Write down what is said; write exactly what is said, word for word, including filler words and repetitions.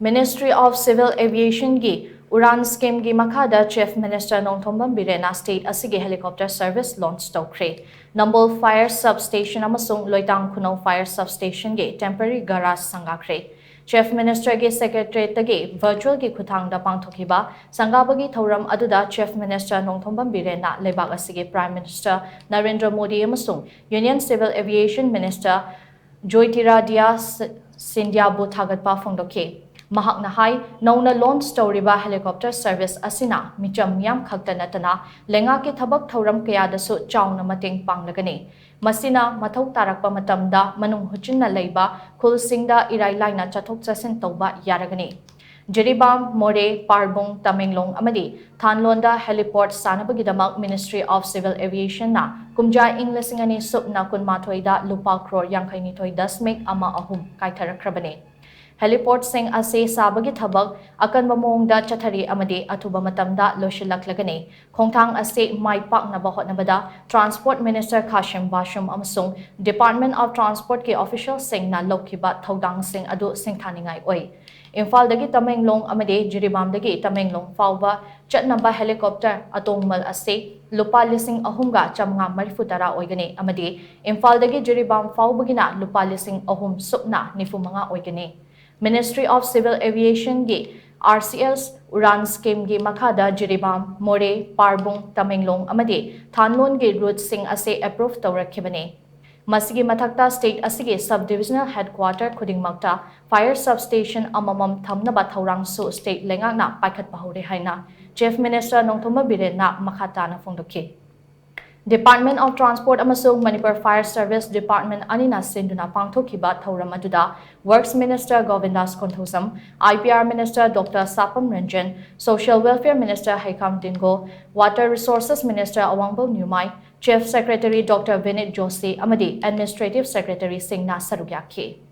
Ministry of Civil Aviation ꯒꯤ UDAN scheme ꯒꯤ ꯃꯈꯥꯗ Chief Minister ꯅꯣꯡꯊꯣꯝꯕꯝ ꯕꯤꯔꯦꯟꯅ state ꯑꯁꯤꯒꯤ helicopter service launch ꯇꯧꯈ꯭ꯔꯦ꯫ ꯅꯝꯕꯣꯜ fire substation ꯑꯃꯁꯨꯡ ꯂꯣꯏꯇꯥꯡ ꯈꯨꯅꯧ fire substation ꯒꯤ temporary garage ꯁꯪꯒꯥꯈ꯭ꯔꯦ꯫ Chief Minister ꯒꯤ Secretariat ꯇꯒꯤ virtual ꯒꯤ ꯈꯨꯠꯊꯥꯡꯗ ꯄꯥꯡꯊꯣꯛꯈꯤꯕ ꯁꯪꯒꯥꯕꯒꯤ ꯊꯧꯔꯝ ꯑꯗꯨꯗ Chief Minister ꯅꯣꯡꯊꯣꯝꯕꯝ ꯕꯤꯔꯦꯟꯅ ꯂꯩꯕꯥꯛ ꯑꯁꯤꯒꯤ Prime Minister ꯅꯔꯦꯟꯗ꯭ꯔ ꯃꯣꯗꯤ ꯑꯃꯁꯨꯡ Union Civil Aviation Minister ꯖꯣꯏꯇꯤꯔꯥꯗꯤꯌꯥ ꯁ-, ꯁꯤꯟꯙ꯭ꯌꯥꯕꯨ ꯊꯥꯒꯠꯄ ꯐꯣꯡꯗꯣꯛꯈꯤ꯫ ꯃꯍꯥꯛꯅ ꯍꯥꯏ, ꯅꯧꯅ launch ꯇꯧꯔꯤꯕ helicopter service ꯑꯁꯤꯅ ꯃꯤꯆꯝ ꯃꯤꯌꯥꯝ ꯈꯛꯇ ꯅꯠꯇꯅ ꯂꯩꯉꯥꯛꯀꯤ ꯊꯕꯛ ꯊꯧꯔꯝ ꯀꯌꯥꯗꯁꯨ ꯆꯥꯎꯅ ꯃꯇꯦꯡ ꯄꯥꯡꯂꯒꯅꯤ꯫ ꯃꯁꯤꯅ ꯃꯊꯧ ꯇꯥꯔꯛꯄ ꯃꯇꯝꯗ ꯃꯅꯨꯡ ꯍꯨꯠꯆꯤꯟꯅ ꯂꯩꯕ ꯈꯨꯜꯁꯤꯡꯗ ꯏꯔꯥꯏ ꯂꯥꯏꯅ ꯆꯠꯊꯣꯛ ꯆꯠꯁꯤꯟ ꯇꯧꯕ ꯌꯥꯔꯒꯅꯤ꯫ ꯖꯤꯔꯤꯕꯥꯝ, ꯃꯣꯔꯦ, ꯄꯥꯔꯕꯨꯡ, ꯇꯃꯦꯡꯂꯣꯡ ꯑꯃꯗꯤ ꯊꯥꯟꯂꯣꯟꯗ heliport ꯁꯥꯅꯕꯒꯤꯗꯃꯛ Ministry of Civil Aviation ꯅ ꯀꯨꯝꯖꯥ ꯏꯪ ꯂꯤꯁꯤꯡ ꯑꯅꯤ ꯁꯨꯞꯅ ꯀꯨꯟꯃꯥꯊꯣꯏꯗ ꯂꯨꯄꯥ ꯀ꯭ꯔꯣꯔ ꯌꯥꯡꯈꯩꯅꯤꯊꯣꯏ ꯗꯁꯃꯤꯛ ꯑꯃ ꯑꯍꯨꯝ ꯀꯥꯏꯊꯔꯛꯈ꯭ꯔꯕꯅꯤ꯫ Heliport ꯁꯤꯡ ꯑꯁꯤ ꯁꯥꯕꯒꯤ ꯊꯕꯛ ꯑꯀꯟꯕ ꯃꯑꯣꯡꯗ ꯆꯠꯊꯔꯤ ꯑꯃꯗꯤ ꯑꯊꯨꯕ ꯃꯇꯝꯗ ꯂꯣꯏꯁꯤꯜꯂꯛꯂꯒꯅꯤ꯫ ꯈꯣꯡꯊꯥꯡ ꯑꯁꯤ ꯃꯥꯏ ꯄꯥꯛꯅꯕ ꯍꯣꯠꯅꯕꯗ Transport Minister ꯈꯥꯁꯤꯝ ꯕꯥꯁꯨꯝ ꯑꯃꯁꯨꯡ Department of Transport ꯀꯤ official ꯁꯤꯡꯅ ꯂꯧꯈꯤꯕ ꯊꯧꯗꯥꯡꯁꯤꯡ ꯑꯗꯨ ꯁꯤꯡꯊꯥꯅꯤꯡꯉꯥꯏ ꯑꯣꯏ꯫ ꯏꯝꯐꯥꯜꯗꯒꯤ ꯇꯃꯦꯡꯂꯣꯡ ꯑꯃꯗꯤ ꯖꯤꯔꯤꯕꯥꯝꯗꯒꯤ ꯇꯃꯦꯡꯂꯣꯡ ꯐꯥꯎꯕ ꯆꯠꯅꯕ helicopter ꯑꯇꯣꯡꯃꯜ ꯑꯁꯤ ꯂꯨꯄꯥ ꯂꯤꯁꯤꯡ ꯑꯍꯨꯝꯒ ꯆꯥꯃꯉꯥ ꯃꯔꯤꯐꯨ ꯇꯔꯥ ꯑꯣꯏꯒꯅꯤ ꯑꯃꯗꯤ ꯏꯝꯐꯥꯜꯗꯒꯤ ꯖꯤꯔꯤꯕꯥꯝ ꯐꯥꯎꯕꯒꯤꯅ ꯂꯨꯄꯥ ꯂꯤꯁꯤꯡ ꯑꯍꯨꯝ ꯁꯨꯞꯅ ꯅꯤꯐꯨ ꯃꯉꯥ ꯑꯣꯏꯒꯅꯤ꯫ Ministry of Civil Aviation ꯒꯤ RCS UDAN scheme ꯒꯤ ꯃꯈꯥꯗ ꯖꯤꯔꯤꯕꯥꯝ, ꯃꯣꯔꯦ, ꯄꯥꯔꯕꯨꯡ, ꯇꯃꯦꯡꯂꯣꯡ ꯑꯃꯗꯤ ꯊꯥꯟꯂꯣꯟꯒꯤ route ꯁꯤꯡ ꯑꯁꯤ approve ꯇꯧꯔꯛꯈꯤꯕꯅꯤ꯫ ꯃꯁꯤꯒꯤ ꯃꯊꯛꯇ state ꯑꯁꯤꯒꯤ sub divisional headquarter ꯈꯨꯗꯤꯡꯃꯛꯇ fire substation ꯑꯃꯃꯝ ꯊꯝꯅꯕ ꯊꯧꯔꯥꯡꯁꯨ state ꯂꯩꯉꯥꯛꯅ ꯄꯥꯏꯈꯠꯄ ꯍꯧꯔꯦ ꯍꯥꯏꯅ Chief Minister ꯅꯣꯡꯊꯣꯝꯕꯝ ꯕꯤꯔꯦꯟꯅ ꯃꯈꯥ ꯇꯥꯅ ꯐꯣꯡꯗꯣꯛꯈꯤ꯫ Department of Transport ꯑꯃꯁꯨꯡ Manipur Fire Service Department ꯑꯅꯤꯅ ꯁꯤꯟꯗꯨꯅ ꯄꯥꯡꯊꯣꯛꯈꯤꯕ ꯊꯧꯔꯝ ꯑꯗꯨꯗ Works Minister ꯒꯣꯕꯤꯟꯗꯥꯁ Konthoujam, IPR Minister Doctor ꯁꯥꯄꯝ Ranjan, Social Welfare Minister ꯍꯩꯈꯥꯝ ꯗꯤꯡꯒꯣ, Water Resources Minister ꯑꯋꯥꯡꯕꯝ ꯅ꯭ꯌꯨꯃꯥꯏ, Chief Secretary Doctor ꯕꯤꯅꯤꯠ Joshi ꯑꯃꯗꯤ Administrative Secretary ꯁꯤꯡꯅ ꯁꯔꯨꯛ ꯌꯥꯈꯤ꯫